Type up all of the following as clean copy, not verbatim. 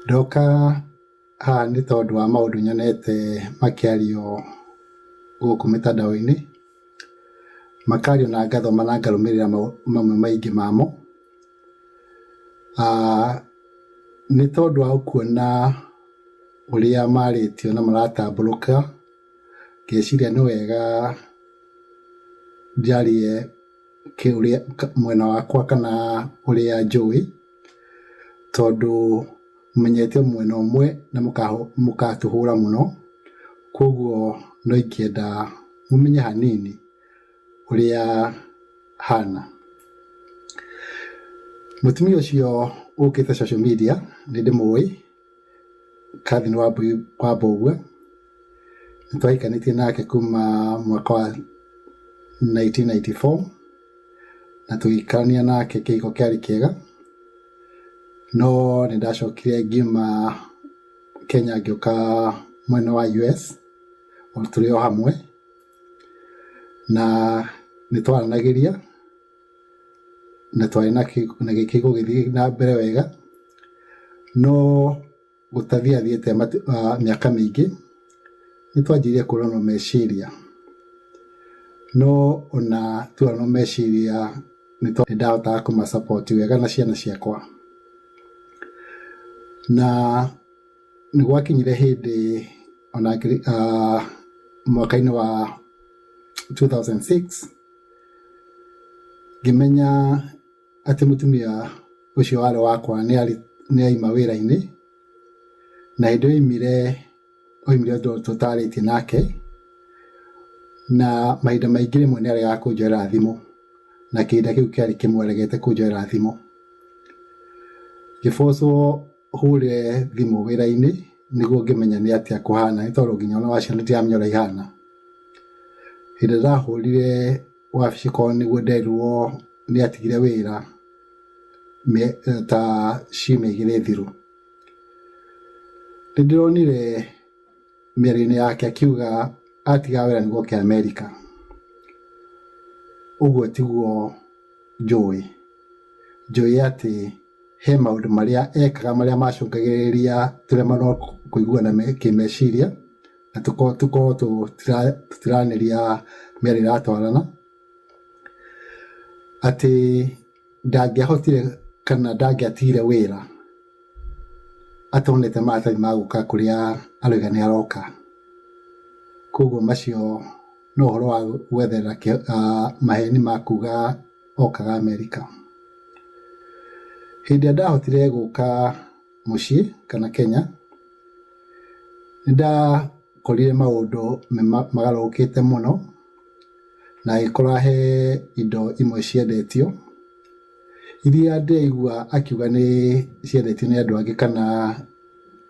Ndoka haha nĩ tondũ wa maũndũ nyonete makĩario gũkũ mĩtandao-inĩ, makario na ngathoma na ngarũmĩrĩra mamwe maingĩ mamo. Nĩ tondũ wa kuona ũrĩa marĩtio na maratambũrũka, ngeciria nĩ wega njarie kĩũria mwena wakwa kana ũrĩa njũĩ, tondũ menyete mwena ũmwe na mũkatũhũra mũno, koguo no ingĩenda mũmenye hanini ũrĩa hana. Mũtumia ũcio ũkĩte social media nĩ ndĩmũĩ, Catherine Wambui wa Mbũgua, nĩ twahikanĩtie nake kuma mwaka wa 1994 na tũgĩikarania nake kĩhiko kĩarĩ kĩega, no nĩ ndacokire ngiuma Kenya ngĩũka mwena wa US o tũrĩ o hamwe, na nĩ twaranagĩria na twarĩ na kĩhiko gĩgĩthiĩ na mbere wega, no gũtathiathiĩte mĩaka mĩingĩ nĩ twanjirie kũranwo meciria, no ona tũranwo meciria nĩ ndahotaga kũma support wega na ciana ciakwa. Na nĩ gwakinyire hĩndĩ ona mwaka-inĩ wa 2006 ngĩmenya atĩ mũtumia ũcio warĩ wakwa nĩ aima wĩra-inĩ, na hĩndĩ ĩyo aimire, oimire ũndũ tũtarĩtie nake, na mahinda maingĩ rĩmwe nĩ aregaga kũnjoera thimũ, na kĩhinda kĩu kĩarĩ kĩmwe aregete kũnjoera thimũ. Ngĩbocwo hũre thimũ wĩra-inĩ nĩguo ngĩmenya nĩ atĩa kũhana, nĩ tondũ nginya ona wa ciana ndiramenya ũrĩa ihana. Hĩndĩ ĩrĩa ndahũrire wabici kwao nĩguo nderirwo nĩ atigire wĩra ta ciumia igĩrĩ thiru. Nĩ ndĩronire mĩario-inĩ yake akiuga atiga wĩra nĩguo oke Amerika. Ũguo tiguo njũĩ. Njũĩ atĩ he maũndũ marĩa ekaga marĩa macũngagĩrĩria tũremanwo kũiguana kĩmeciria na tũkorwo tũtiranĩria mĩario ĩratwarana, atĩ ndangĩahotire kana ndangĩatigire wĩra atonete maratathi ma gũka kũrĩa arauga nĩ aroka. Koguo macio no ũhoro wa gwetherera maheni ma kuga okaga Amerika. Hĩndĩ ĩrĩa ndahotire gũka mũciĩ kana Kenya, nĩ ndakorire maũndũ magarũrũkĩte mũno, na agĩkora he indo imwe ciendetio, iria ndĩraigua akiuga nĩ ciendetio nĩ andũ angĩ kana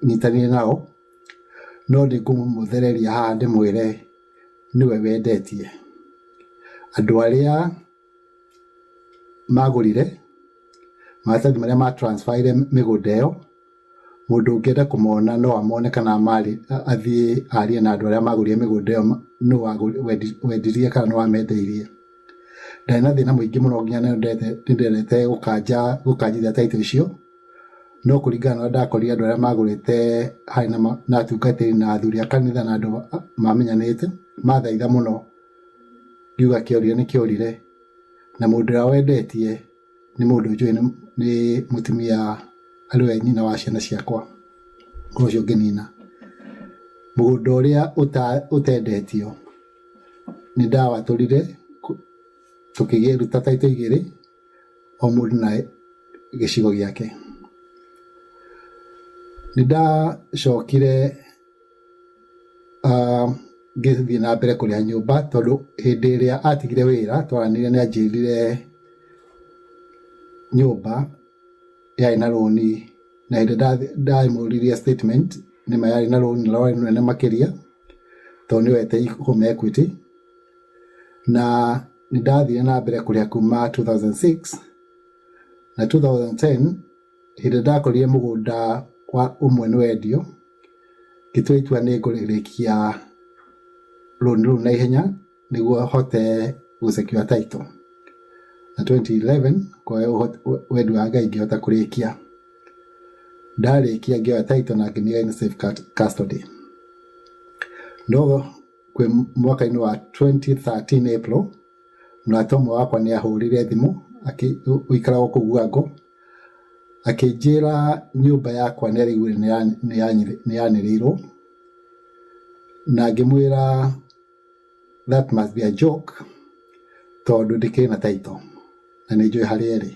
nyitanĩire nao, no nĩ ngũmũthereria haha ndĩmwĩre nĩwe wendetie. Andũ arĩa magũrire maratathi marĩa ma transfer ire mĩgũnda ĩyo, mũndũ ũngĩenda kũmona no amone kana athiĩ arie na andũ arĩa magũrire mĩgũnda ĩyo nũ wendirie kana nũ wamendeirie. Ndarĩ na thĩna mũingĩ mũno nginya nĩ ndendete gũkanja gũkanjithia title icio, no kũringana na ũrĩa ndakorire andũ arĩa magũrĩte harĩ na atungatĩri na athuri a kanitha na andũ mamenyanĩte, mathaitha mũno ngiuga kĩorire nĩ kĩorire, na mũndũ ũrĩa wendetie nĩ mũndũ njũĩ nĩ mũtumia arĩ we nyina wa ciana ciakwa, ũhoro ũcio ngĩnina. Mũgũnda ũrĩa ũtendetio nĩ ndawatũrire tũkĩruta title igĩrĩ o mũndũ na gĩcigo gĩake. Nĩ ndacokire ngĩthiĩ na mbere kũrĩha nyũmba tondũ hĩndĩ ĩrĩa atigire wĩra twaranĩria nĩ anjĩrire nyũmba yarĩ na rũni, na hĩndĩ ĩrĩa ndamũririe statement nĩma yarĩ na rũni na rwarĩ rũnene makĩria tondũ nĩ oete Home Equity, na nĩ ndathire na mbere kũrĩha kuma 2006 na 2010 hĩndĩ ĩrĩa ndakorire mũgũnda wa ũmwe nĩ wendio, ngĩtua itua nĩ ngũrĩkia rũni rũu na ihenya nĩguo hote gũ secure title. Na 2011 kwa wendi wa Ngai ngĩhota kũrĩkia. Ndarĩkia ngĩoya title na ngĩmĩiga in safe custody. No kwĩ mwaka-inĩ wa 2013 April, mũrata ũmwe wakwa nĩ ahũrire thimũ ũikaragwo kũu Guango, akĩnjĩra nyũmba yakwa nĩ araiguire nĩ yanĩrĩirwo, na ngĩmwĩra that must be a joke tondũ ndĩkĩrĩ na title na nĩ njũĩ harĩa ĩrĩ.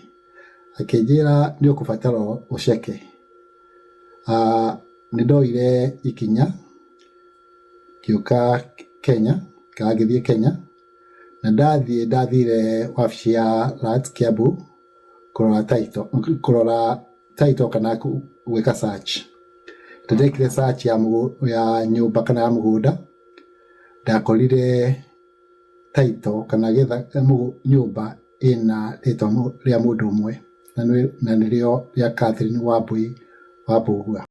Akĩnjĩra nĩ ũkũbatara ũceke. Nĩ ndoire ikinya ngĩũka Kenya kana ngĩthiĩ Kenya, na ndathiĩ ndathire wabici ya Lands Kiambu kũrora title, kũrora title kana gwĩka search. Ndekire search ya nyũmba kana ya mũgũnda, ndakorire title kana nyũmba ĩna rĩtwa rĩa mũndũ ũmwe na nĩrĩo rĩa Catherine Wambui wa Mbugua.